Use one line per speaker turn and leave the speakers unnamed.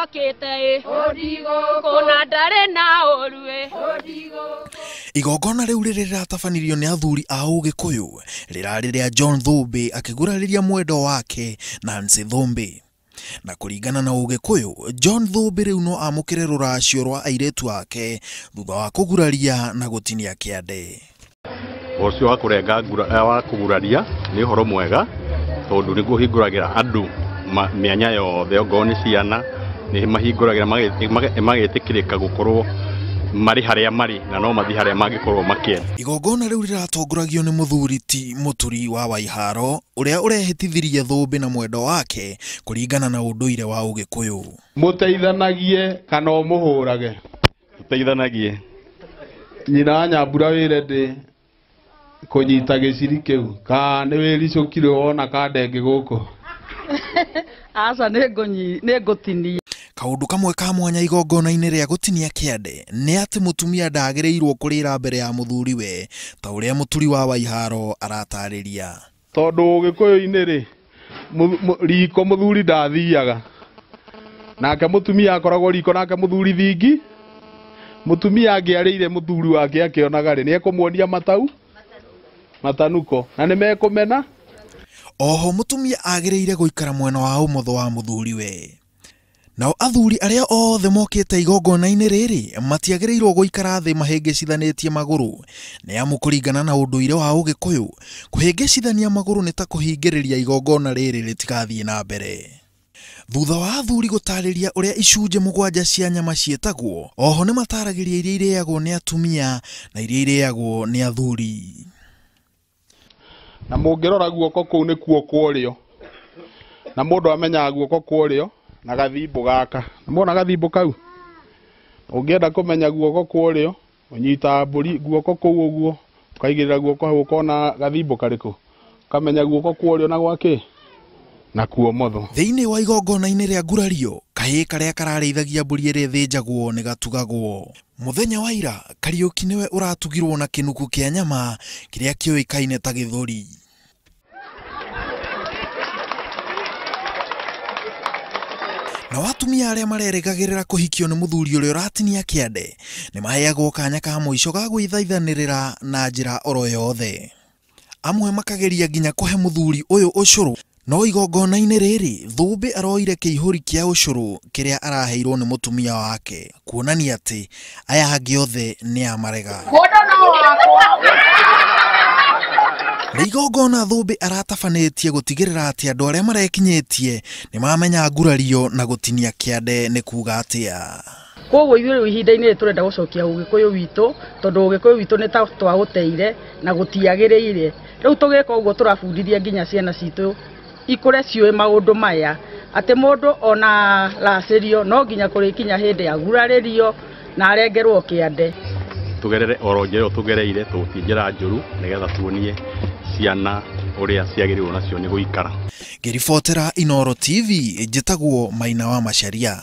okĩte ĩ kũna ndarĩ na ũru ĩ.
Igongona rĩu rĩrĩ rĩratabanirio nĩ athuri a Ũgĩkũyũ rĩrarĩ rĩa John Thũmbĩ akĩgurarĩria mwendwa wake Nancy Thũmbĩ. Na kũringana na Ũgĩkũyũ, John Thũmbĩ rĩu no amũkĩre rũracio rwa airĩtu ake thutha wa kũguraria na gũtinia kĩande.
Ũcio wa kũrenga wa kũguraria nĩ ũhoro mwega tondũ nĩguo ũhingũragĩra andũ mĩanya yothe, ongorwo nĩ ciana nĩ mahingũragĩra magetĩkĩrĩka gũkorwo marĩ harĩa marĩ na no mathiĩ harĩa mangĩkorwo makĩenda.
Igongona rĩu rĩratongoragio nĩ mũthuri ti Mũturi wa Waiharo ũrĩa ũrehĩtithirie Thũmbĩ na mwendwa wake kũringana na ũndũire wa Ũgĩkũyũ.
Mũteithanagie kana ũmũhũrage?
Tũteithanagie.
Nyina wa Nyambura wĩre ndĩ kũnyita gĩciri kĩu ka nĩ wĩricũkire wona ka ndenge gũkũ?
Aca nĩ ngũtinia.
Kaũndũ kamwe ka mwanya igongona-inĩ rĩa gũtinia kĩande nĩ atĩ mũtumia ndagĩrĩirwo kũrĩra mbere ya mũthuriwe ta ũrĩa Mũturi wa Waiharo aratarĩria.
Tondũ Ũgĩkũyũ-inĩ rĩ, riko mũthuri ndathiaga nake mũtumia akoragwo riko nake mũthuri thingi. Mũtumia angĩarĩire mũthuri wake akĩonaga rĩ, nĩ ekũmuonia matau matanuko na nĩ mekũmena.
Oho mũtumia agĩrĩire gũikara mwena wa ũmotho wa mũthuriwe. Nao athuri arĩa othe mokĩte igongona-inĩ rĩrĩ matiagĩrĩirwo gũikara thĩ mahĩngĩcithanĩtie magũrũ, nĩ amu kũringana na ũndũire wa Ũgĩkũyũ kũhĩngĩcithania magũrũ nĩ ta kũhingĩrĩria igongona rĩrĩ rĩtigathiĩ na mbere. Thutha wa athuri gũtarĩria ũrĩa icunjĩ 7 cia nyama ciĩtagwo, oho nĩ mataragĩria iria irĩagwo nĩ atumia na iria irĩagwo nĩ athuri.
Na mũngĩrora guoko kũu nĩkuo kwa ũrĩo, na mũndũ amenyaga guoko kwa ũrĩo na gathimbo gaka. Nĩmuona gathimbo kau? Ũngĩenda kũmenya guoko kwa ũrĩo, ũnyitaga mbũri guoko kũu ũguo, ũkaigĩrĩra guoko hau ũkona gathimbo karĩkũ, ũkamenya guoko kwa ũrĩo na gwa kĩ? Na kwa ũmotho.
Thĩinĩ wa igongona-inĩ rĩa ngurario, kahĩĩ karĩa kararĩithagia mbũri ĩrĩa ĩthĩnjagwo nĩ gatugagwo. Mũthenya wa ira, Kariũki nĩwe ũratugirwo na kĩnuku kĩa nyama kĩrĩa kĩũĩkaine ta gĩthũri. Na atumia arĩa marerĩgagĩrĩra kũhikio nĩ mũthuri ũrĩa ũratinia kĩande nĩ maheagwo kanya ka mũico ga gwĩthaithanĩrĩra na njĩra oro yothe. Amwe makageria nginya kũhe mũthuri ũyũ ũcũrũ, no igongona-inĩ rĩrĩ Thũmbĩ aroire kĩihũri kĩa ũcũrũ kĩrĩa araheirwo nĩ mũtumia wake, kuonania atĩ aya angĩ othe nĩ amarega. Nĩ igongona Thũmbĩ aratabanĩtie gũtigĩrĩra atĩ andũ arĩa marekinyĩtie nĩ mamenya ngurario na gũtinia kĩande nĩ kuga atĩa.
Koguo ithuĩ rĩu ihinda-inĩ rĩrĩ tũrenda gũcokia Ũgĩkũyũ witũ, tondũ Ũgĩkũyũ witũ nĩ ta twaũteire na gũtiagĩrĩire. Rĩu tũgĩka ũguo tũrabundithia nginya ciana citũ ikũre ciũĩ maũndũ maya, atĩ mũndũ ona racĩrio no nginya kũrĩkinya hĩndĩ agurarĩrio na arengerwo kĩande.
Tũgerere oro njĩra ĩyo tũgereire, tũgũthiĩ njĩra njũru nĩgetha tuonie ciana ũrĩa ciagĩrĩirwo nacio nĩ gũikara.
Ngĩribotera Inooro TV, njĩtagwo Maina wa Macharia.